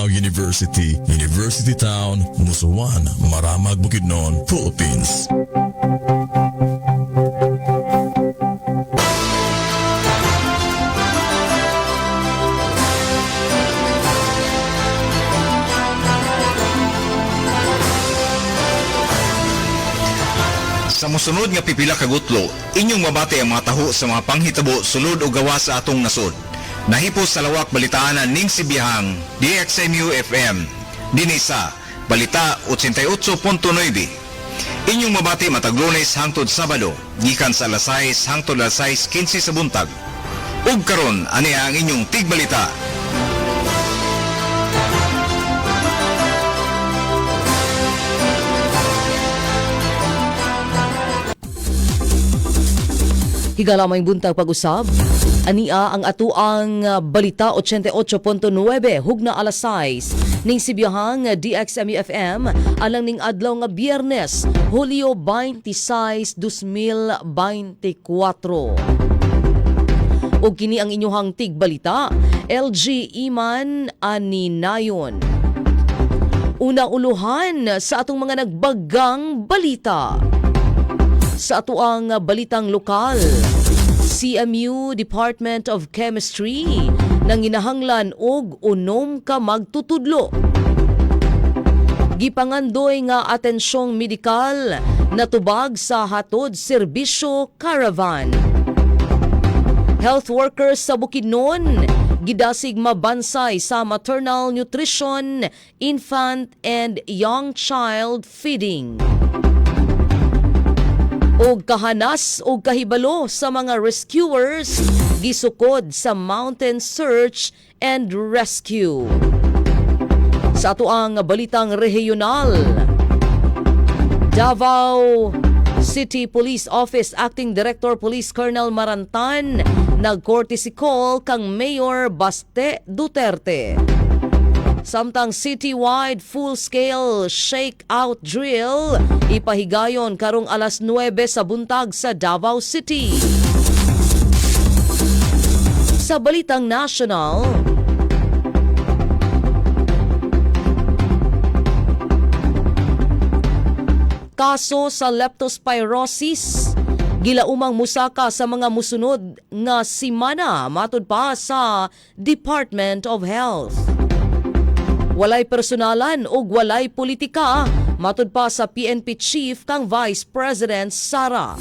Mindanao University, University Town, Musuan, Maramag, Bukidnon, Philippines. Sa mosunod nga pipila ka gutlo, inyong mabati ang mga taho sa mga panghitabo sulod o gawas sa atong nasod. Nahipos sa lawak balitaanan ning Sibihang DXMU FM. Dinhi sa Balita 88.9. Inyong mabati matag Lunes hangtod Sabado, gikan sa alas 6 hangtod alas 6:15 sa buntag. Ug karon ani ang inyong tigbalita. Higala may buntag pag-usab. Ania ang atuang Balita 88.9 hugna alas 6 ning Sibiyahang DXMU-FM alang ning adlaw nga Biyernes, Hulyo 26, 2024. Ug kini ang inyuhang tigbalita, LG Iman Aninayon. Unang uluhan sa atong mga nagbagang balita. Sa atuang balitang lokal, CMU Department of Chemistry nanginahanglan og unom ka magtutudlo. Gipangandoy nga atensyong medikal natubag sa hatod serbisyo caravan. Health workers sa Bukidnon gidasig mabansay sa maternal nutrition, infant and young child feeding. Og kahanas og kahibalo sa mga rescuers gisukod sa mountain search and rescue. Sa atoang balitang regional, Davao City Police Office Acting Director Police Colonel Marantan nag-courtesy call kang Mayor Baste Duterte. Samtang citywide full-scale shake-out drill ipahigayon karong alas 9 sa buntag sa Davao City. Sa balitang national, kaso sa leptospirosis gilaumang musaka sa mga musunod nga simana matud pa sa Department of Health. Walay personalan ug walay politika matud pa sa PNP Chief kang Vice President Sara.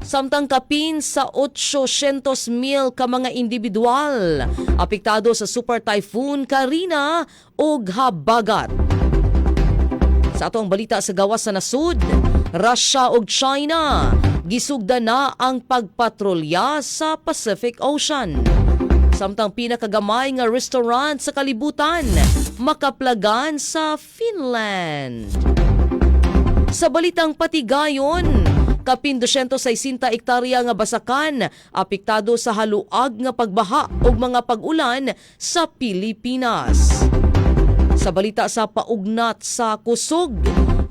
Samtang kapin sa 800,000 ka mga individual apektado sa Super Typhoon Karina ug Habagat. Sa atong balita sa gawas sa nasud, Russia ug China gisugda na ang pagpatrolya sa Pacific Ocean. Samtang pinakagamay nga restaurant sa kalibutan makaplagan sa Finland. Sa balitang patigayon, kapin 260 ektarya nga basakan apektado sa haluag nga pagbaha ug mga pag-ulan sa Pilipinas. Sa balita sa paugnat sa kusog,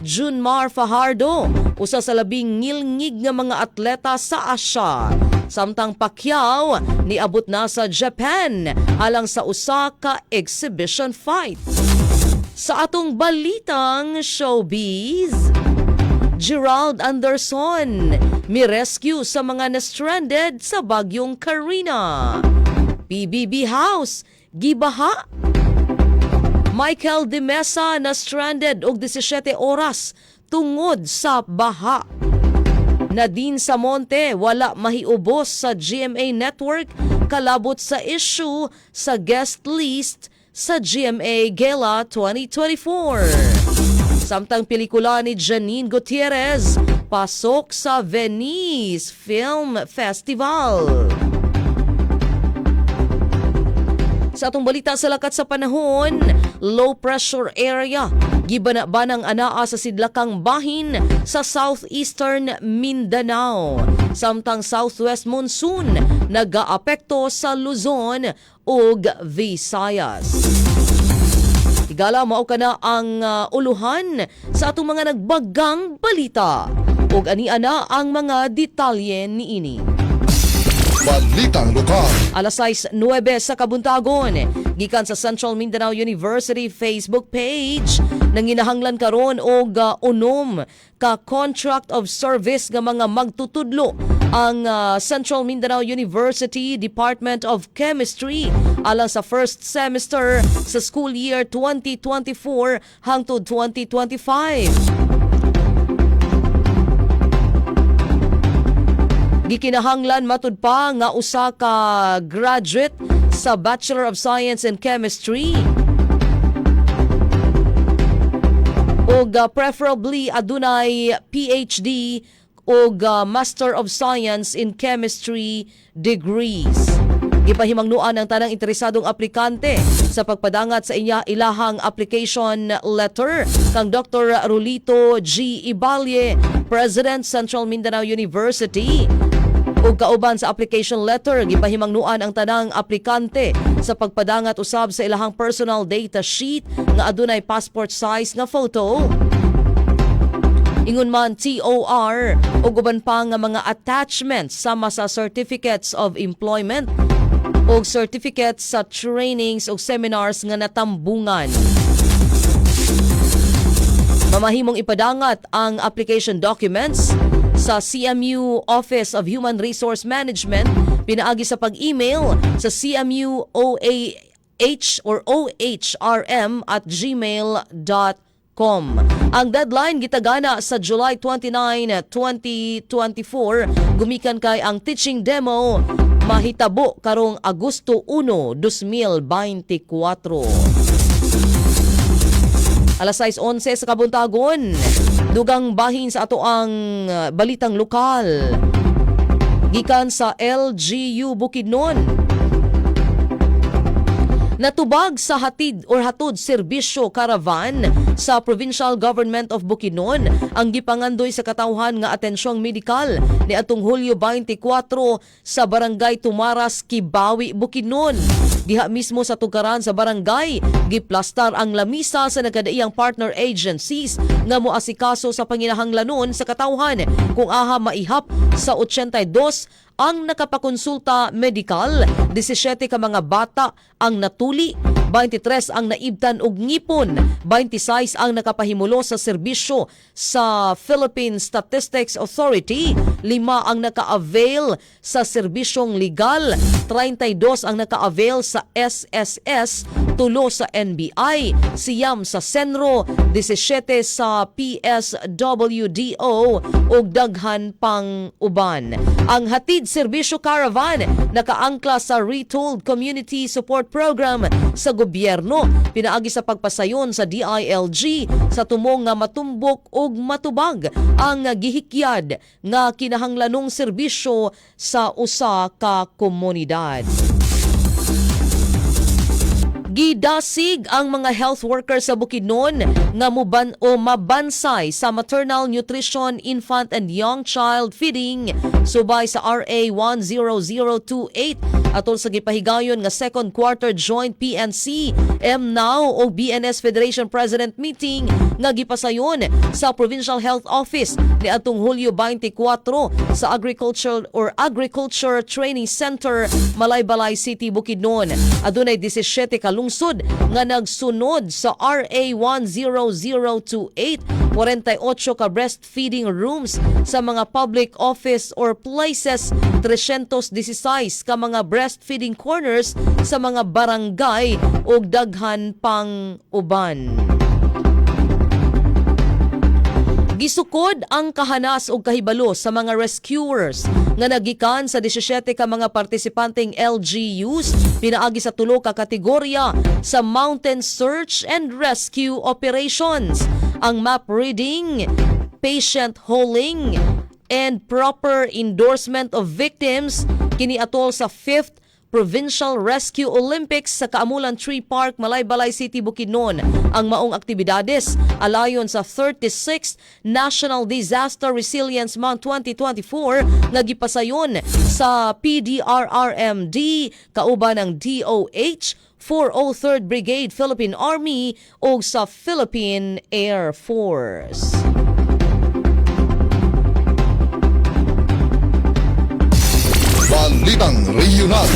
Junmar Fajardo, usa sa labing ngilngig nga mga atleta sa Asia. Samtang Pacquiao niabot na sa Japan alang sa usa ka exhibition fight. Sa atong balitang showbiz, Gerald Anderson mi-rescue sa mga na-stranded sa Bagyong Karina. PBB House, gibaha. Michael De Mesa na stranded og 17 oras tungod sa baha. Nadine Samonte wala mahiubos sa GMA Network kalabot sa issue sa guest list sa GMA Gala 2024. Samtang pelikula ni Janine Gutierrez pasok sa Venice Film Festival. Sa atong balita sa lakat sa panahon, low pressure area gibana-banang anaa sa sidlakang bahin sa southeastern Mindanao. Samtang southwest monsoon nagaapekto sa Luzon ug Visayas. Higala, mao kana ang uluhan sa atong mga nagbagang balita. Ug ania na ang mga detalye niini. Balitang Lokal. Alas 6:09 sa kabuntagon, gikan sa Central Mindanao University Facebook page, nanginahanglan karon og 6 ka contract of service nga mga magtutudlo ang Central Mindanao University Department of Chemistry alang sa first semester sa school year 2024 hangtod 2025. Gikinahanglan matud pa nga usa ka graduate sa Bachelor of Science in Chemistry ug preferably adunay PhD ug Master of Science in Chemistry degrees. Gipahimangnuan ang tanang interesadong aplikante sa pagpadangat sa inya ilahang application letter kang Dr. Rulito G. Ibalye, President, Central Mindanao University. Ug kauban sa application letter, gipahimangnuan ang tanang aplikante sa pagpadangat usab sa ilahang personal data sheet nga adunay passport size nga photo. Ingon man TOR ug uban pa nga mga attachments sama sa certificates of employment ug certificates sa trainings ug seminars nga natambungan. Mamahimong ipadangat ang application documents sa CMU Office of Human Resource Management pinaagi sa pag-email sa cmuoah or ohrm@gmail.com. Ang deadline gitagana sa July 29, 2024, gumikan kay ang teaching demo mahitabo karong Agosto 1, 2024. Alas 6:11 sa kabuntagon. Dugang bahin sa ato ang balitang lokal. Gikan sa LGU Bukidnon. Natubag sa hatid or hatod serbisyo caravan sa Provincial Government of Bukidnon ang gipangandoy sa katawhan nga atensyong medikal ni atong Hulyo 24 sa Barangay Tumaras, Kibawi, Bukidnon. Diha mismo sa tugaran sa barangay, giplastar ang lamisa sa nagkadaiyang partner agencies nga moasikaso sa panginahanglanon sa katawhan kung aha maihap sa 82 ang nakapakonsulta medikal, 17 ka mga bata ang natuli, 23 ang naibtan og ngipon, 26 ang nakapahimulo sa serbisyo sa Philippine Statistics Authority, 5 ang naka-avail sa serbisyong legal, 32 ang naka-avail sa SSS, 3 sa NBI, 9 sa CENRO, 17 sa PSWDO ug daghan pang uban. Ang Hatid Serbisyo Caravan nakaangkla sa Retold Community Support Program sa gobyerno pinaagi sa pagpasayon sa DILG sa tumong nga matumbok ug matubag ang gihikyad nga kinahanglanong serbisyo sa usa ka komunidad. Gidasig ang mga health workers sa Bukidnon nga muban o mabansay sa maternal nutrition, infant and young child feeding subay sa RA 10028 atol sa gipahigayon nga second quarter joint PNC, MNOW o BNS Federation President meeting nga gipasayon sa Provincial Health Office ni atong Hulyo 24 sa Agriculture or Agriculture Training Center, Malaybalay City, Bukidnon. Adunay 17 ka lungsod nga nagsunod sa RA 10028, 48 ka breastfeeding rooms sa mga public office or places, 316 ka mga breastfeeding corners sa mga barangay ug daghan pang uban. Gisukod ang kahanas og kahibalo sa mga rescuers nga nagikan sa 17 ka mga partisipanteng LGUs pinaagi sa tulo ka kategorya sa Mountain Search and Rescue Operations. Ang map reading, patient hauling, and proper endorsement of victims kini atol sa 5th Provincial Rescue Olympics sa Kaamulan Tree Park, Malaybalay City, Bukidnon. Ang maong aktibidades alayon sa 36th National Disaster Resilience Month 2024 nga gipasayon sa PDRRMD kauban ng DOH, 403rd Brigade Philippine Army ug sa Philippine Air Force. Balitang Regional.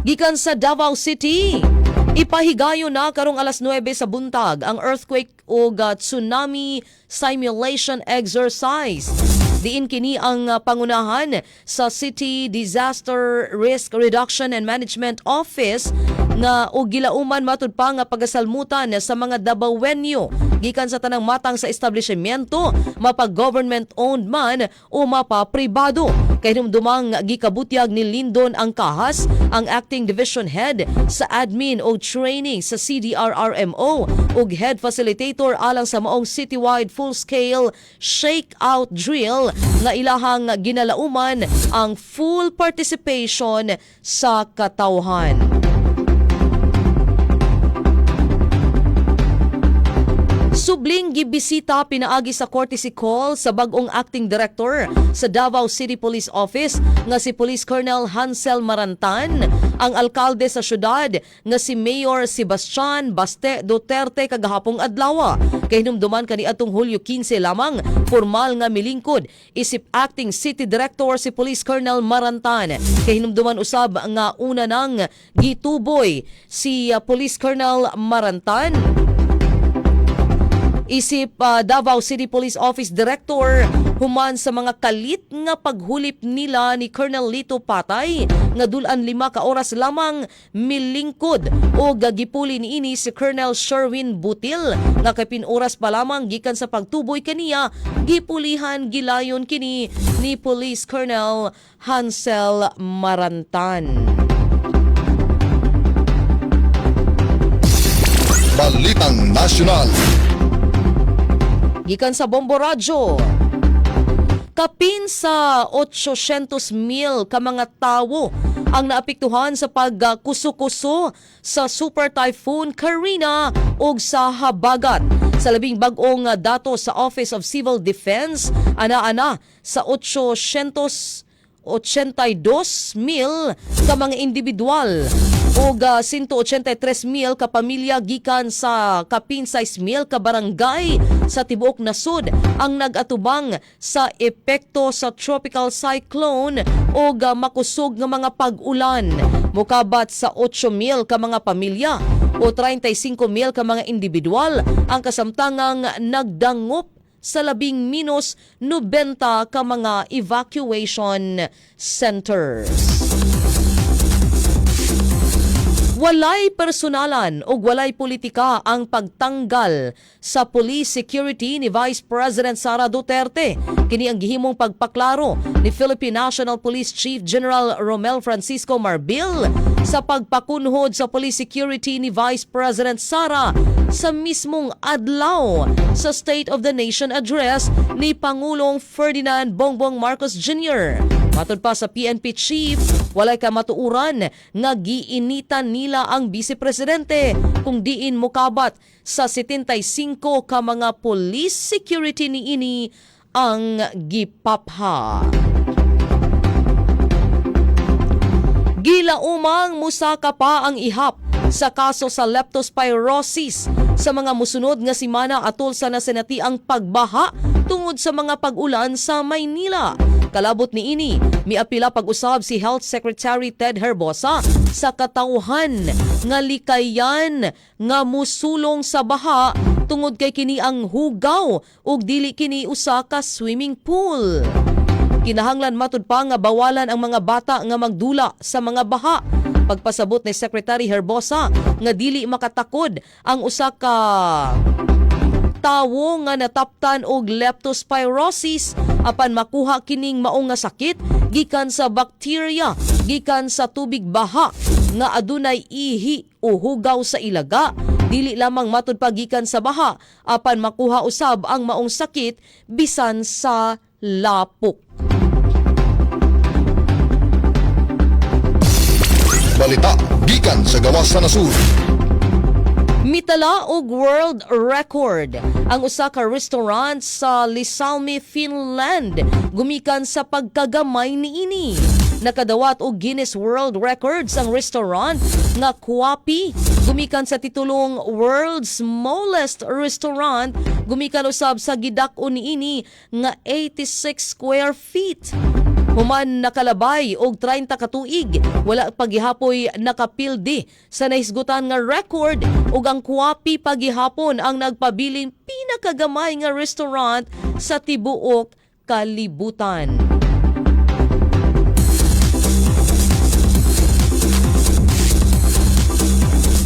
Gikan sa Davao City, ipahigayon na karong alas 9 sa buntag ang earthquake ug tsunami simulation exercise. Diin kini ang pangunahan sa City Disaster Risk Reduction and Management Office nga og gilauman matud pa nga pagasalmutan sa mga Dabawenyo gikan sa tanang matang sa establishmento, mapa government owned man o mapa pribado. Kahinumdumang gikabutyag ni Lindon Angkahas, ang acting division head sa admin o training sa CDRRMO ug head facilitator alang sa maong citywide full-scale shake-out drill nga ilahang ginalauman ang full participation sa katawhan. Subling gibisita pinaagi sa courtesy call sa bag-ong acting director sa Davao City Police Office nga si Police Colonel Hansel Marantan ang alkalde sa syudad nga si Mayor Sebastian Baste Duterte kagahapong adlaw. Kahinumduman kaniadtong Hulyo 15 lamang formal nga milingkod isip acting city director si Police Colonel Marantan. Kahinumduman usab nga una nang gituboy si Police Colonel Marantan isip Davao City Police Office Director human sa mga kalit nga paghulip nila ni Colonel Lito Patay nga dulan 5 ka oras lamang milingkod o gagipuli niini si Colonel Sherwin Butil nga kapin oras pa lamang gikan sa pagtuboy kaniya gipulihan gilayon kini ni Police Colonel Hansel Marantan. Balitang Nasyonal. Gikan sa Bombo Radyo, kapin sa 800 mil ka mga tawo ang naapektuhan sa pagkuso-kuso sa Super Typhoon Karina ug sa habagat. Sa labing bag-ong dato sa Office of Civil Defense, ana-ana sa 882 mil ka mga individual ug 183 mil ka pamilya gikan sa kapin 6 mil ka barangay sa tibuok nasod ang nag-atubang sa epekto sa tropical cyclone ug makusog nga mga pag-ulan. Mukabat sa 8 mil ka mga pamilya o 35 mil ka mga individual ang kasamtangang nagdangop sa labing minus 90 ka mga evacuation centers. Walay personalan o walay politika ang pagtanggal sa police security ni Vice President Sara Duterte. Kini ang gihimong pagpaklaro ni Philippine National Police Chief General Romel Francisco Marbil sa pagpakunhod sa police security ni Vice President Sara sa mismong adlaw sa State of the Nation Address ni Pangulong Ferdinand Bongbong Marcos Jr. Matod pa sa PNP chief, walay kamatuuran nga giinitan nila ang vice presidente kung diin mukabat sa 75 ka mga police security niini ang gipapha. Gilaumang musaka pa ang ihap sa kaso sa leptospirosis sa mga musunod nga simana atol sa nasinatiang pagbaha tungod sa mga pag-ulan sa Maynila. Kalabot niini, miapila pag-usab si Health Secretary Ted Herbosa sa katawhan nga likayan nga musulong sa baha tungod kay kini ang hugaw ug dili kini usa ka swimming pool. Kinahanglan matud pa nga bawalan ang mga bata nga magdula sa mga baha. Pagpasabot ni Secretary Herbosa nga dili makatakod ang usa ka tawo nga nataptan og leptospirosis apan makuha kining maong nga sakit gikan sa bakterya gikan sa tubig baha nga adunay ihi o hugaw sa ilaga. Dili lamang matud pa gikan sa baha apan makuha usab ang maong sakit bisan sa lapok. Balita gikan sa gawas sa nasud. Mitala og world record ang usa ka restaurant sa Iisalmi, Finland, gumikan sa pagkagamay niini. Nakadawat og Guinness World Records ang restaurant nga Kuoppi Gumikan sa titulong World's Smallest Restaurant, gumikan usab sa gidak-on niini nga 86 square feet. Human nakalabay og 30 ka tuig, wala pagihapoy nakapildi sa nahisgutan nga record, ug ang Quapi pagihapon ang nagpabiling pinakagamay nga restaurant sa tibuok kalibutan.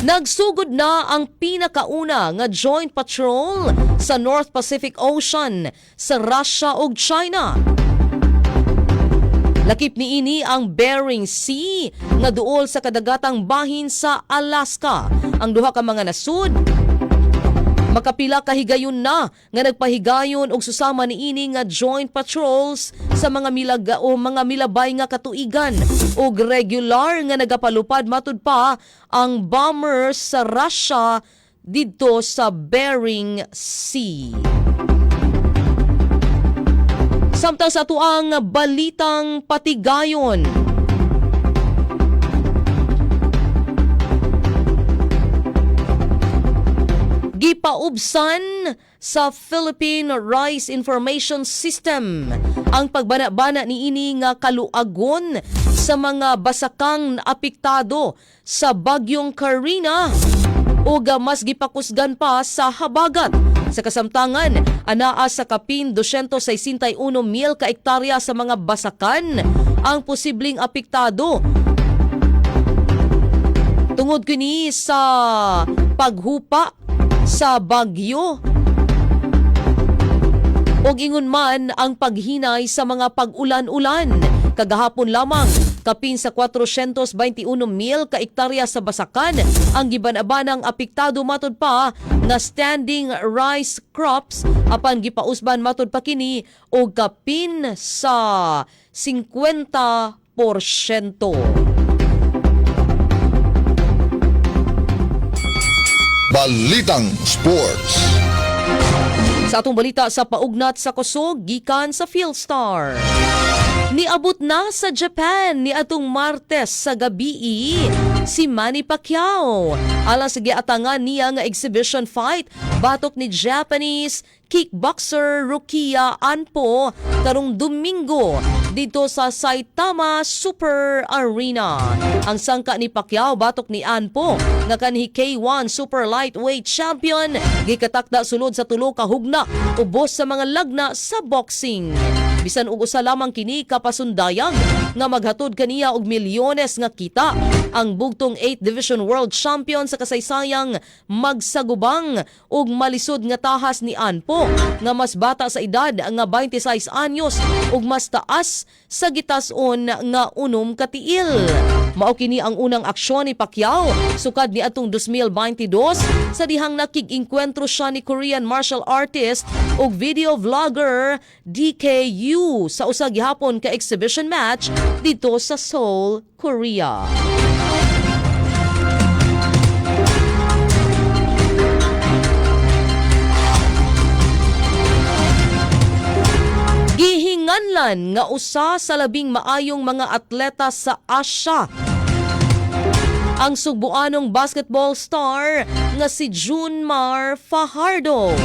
Nagsugod na ang pinakauna nga joint patrol sa North Pacific Ocean sa Russia ug China. Lakip niini ang Bering Sea nga duol sa kadagatang bahin sa Alaska. Ang duha ka mga nasud makapila ka higayon na nga nagpahigayon og susama niini nga joint patrols sa mga milaga o mga milabay nga katuigan, ug regular nga nagapalupad matud pa ang bombers sa Russia didto sa Bering Sea. Samtang sa atuang balitang patigayon, gipaubsan sa Philippine Rice Information System ang pagbana-bana niini nga kaluagon sa mga basakang apektado sa Bagyong Karina ug mas gipakusgan pa sa habagat. Sa kasamtangan, anaa sa kapin 261 mil ka ektarya sa mga basakan ang posibleng apektado tungod kini sa paghupa sa bagyo ug ingon man ang paghinay sa mga pag-ulan-ulan. Kagahapon lamang, kapin sa 421 mil ka ektarya sa basakan ang giban-abanang apektado matud pa nga standing rice crops, apan gipausban matud pa kini og kapin sa 50%. Balitang Sports. Sa atong balita sa paugnat sa kusog gikan sa Philstar. Niabot na sa Japan ni atong Martes sa gabi si Manny Pacquiao. Alang sa giatangan niya nga exhibition fight batok ni Japanese kickboxer Rukiya Anpo karong Domingo dito sa Saitama Super Arena. Ang sangka ni Pacquiao batok ni Anpo nga kanhi K1 Super Lightweight Champion gikatakda sulod sa tulo ka hugna ubos sa mga lagna sa boxing. Bisan og usa lamang kini ka pasundayag nga maghatod kaniya og milyones nga kita. Ang bugtong 8 Division World Champion sa kasaysayang magsagubang og malisod nga tahas ni Anpo nga mas bata sa edad nga 26 anyos ug mas taas sa gitas-on nga 6 ka tiil. Mao kini ang unang aksyon ni Pacquiao sukad ni atong 2022 sa dihang nakig-engkwentro siya ni Korean martial artist ug video vlogger DKU sa usa gihapon ka exhibition match dito sa Seoul, Korea. Gihinganlan nga usa sa labing maayong mga atleta sa Asia ang sugbuanong basketball star nga si June Mar Fajardo.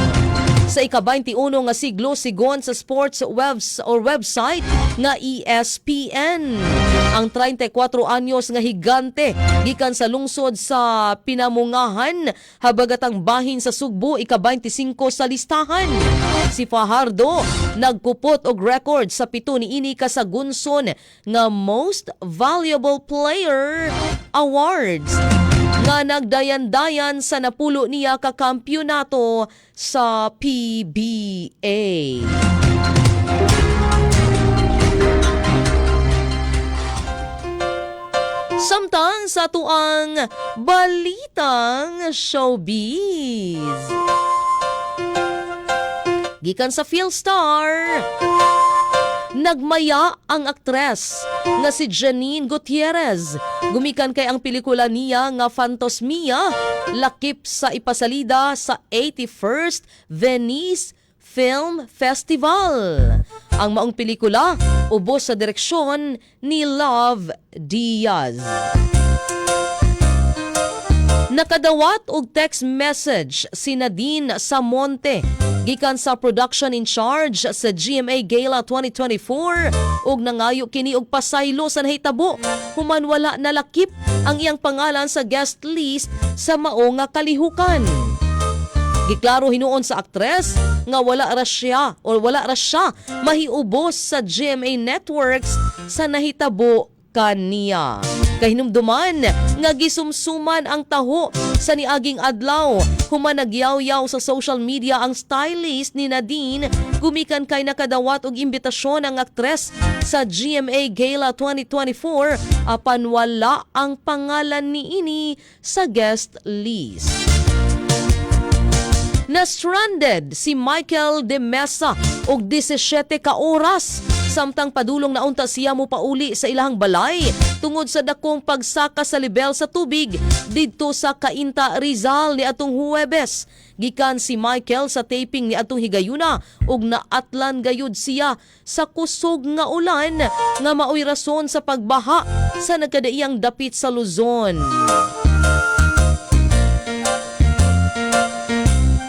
Sa ika-21 nga siglo, sigon sa sports webs or website nga ESPN. Ang 34 anyos nga higante gikan sa lungsod sa Pinamungahan, habagatang bahin sa Sugbo, ika-25 sa listahan. Si Fajardo nagkupot og record sa pito niini ka sagunson nga Most Valuable Player Awards nga nagdayan-dayan sa napulo niya ka kampyonato sa PBA. Samtang sa tuang Balitang Showbiz. Gikan sa Philstar, nagmaya ang aktres nga si Janine Gutierrez. Gumikan kay ang pelikula niya nga Fantosmia lakip sa ipasalida sa 81st Venice Film Festival. Ang maong pelikula ubos sa direksyon ni Love Diaz. Nakadawat og text message si Nadine Samonte gikan sa production in charge sa GMA Gala 2024 ug nangayo kini og pasaylo sa nahitabo human wala nalakip ang iyang pangalan sa guest list sa mao nga kalihukan. Giklaro hinuon sa aktres nga wala ra siya mahiubos sa GMA Networks sa nahitabo kaniya. Kahinumduman nga gisumsuman ang taho sa niaging adlaw human nagyaw-yaw sa social media ang stylist ni Nadine gumikan kay nakadawat og imbitasyon ang aktres sa GMA Gala 2024 apan wala ang pangalan niini sa guest list. Na-stranded si Michael de Mesa og 17 ka oras samtang padulong na unta siya mo pauli sa ilahang balay tungod sa dakong pagsaka sa lebel sa tubig didto sa Cainta, Rizal ni atong Huwebes. Gikan si Michael sa taping ni atong higayuna ug naatlan gayud siya sa kusog nga ulan nga maoy rason sa pagbaha sa nagkadaiyang dapit sa Luzon.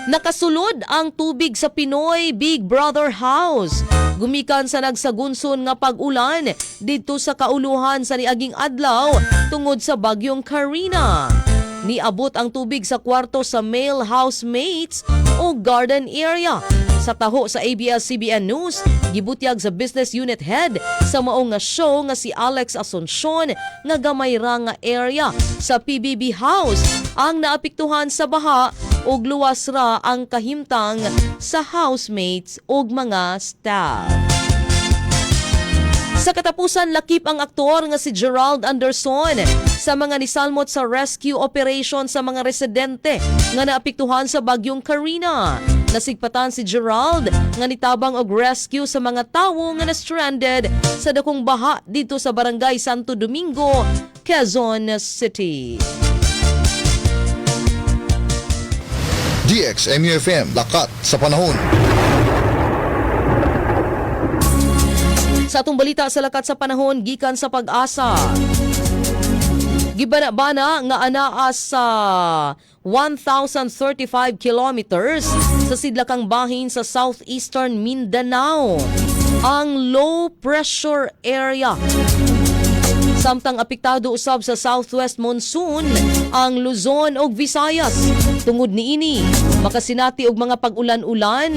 Nakasulod ang tubig sa Pinoy Big Brother House gumikan sa nagsagunson nga pag-ulan didto sa kauluhan sa niaging adlaw tungod sa bagyong Karina. Niabot ang tubig sa kwarto sa male housemates o garden area. Sa taho sa ABS-CBN News, gibutyag sa business unit head sa mao nga show nga si Alex Asuncion nga gamay ra nga area sa PBB House ang naapektuhan sa baha ug luwas ra ang kahimtang sa housemates ug mga staff. Sa katapusan, lakip ang aktor nga si Gerald Anderson sa mga nisalmot sa rescue operation sa mga residente nga naapektuhan sa bagyong Karina. Nasigpatan si Gerald nga nitabang og rescue sa mga tawo nga na-stranded sa dakong baha dito sa Barangay Santo Domingo, Quezon City. DXMUFM, lakat sa panahon. Sa atong balita sa lakat sa panahon gikan sa Pag-asa. Gibana-bana nga anaa sa 1,035 kilometers sa sidlakang bahin sa southeastern Mindanao ang low pressure area. Samtang apektado usab sa southwest monsoon ang Luzon ug Visayas. Tungod niini, makasinati og mga pag-ulan-ulan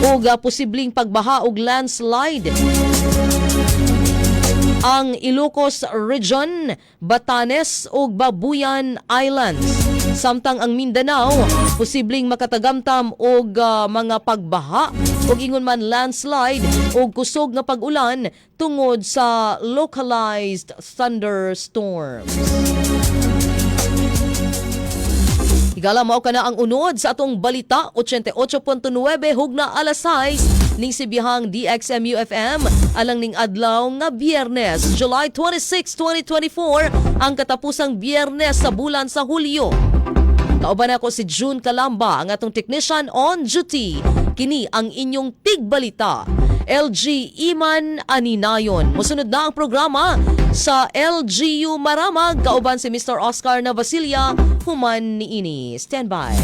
ug posibleng pagbaha ug landslide ang Ilocos Region, Batanes ug Babuyan Islands. Samtang ang Mindanao, posibleng makatagamtam og mga pagbaha ug ingon man landslide ug kusog nga pag-ulan tungod sa localized thunderstorms. Higala, mao kana ang unod sa atong balita. 88.9 hugna alas 6 ning sibihang DXMU FM alang ning adlaw nga Biyernes, July 26, 2024, ang katapusang Biyernes sa bulan sa Hulyo. Kauban ako si June Kalamba, ang atong technician on duty. Kini ang inyong tigbalita, LG Iman Aninayon. Musunod na ang programa sa LGU Maramag kauban si Mr. Oscar Navasilia human niini. Stand by.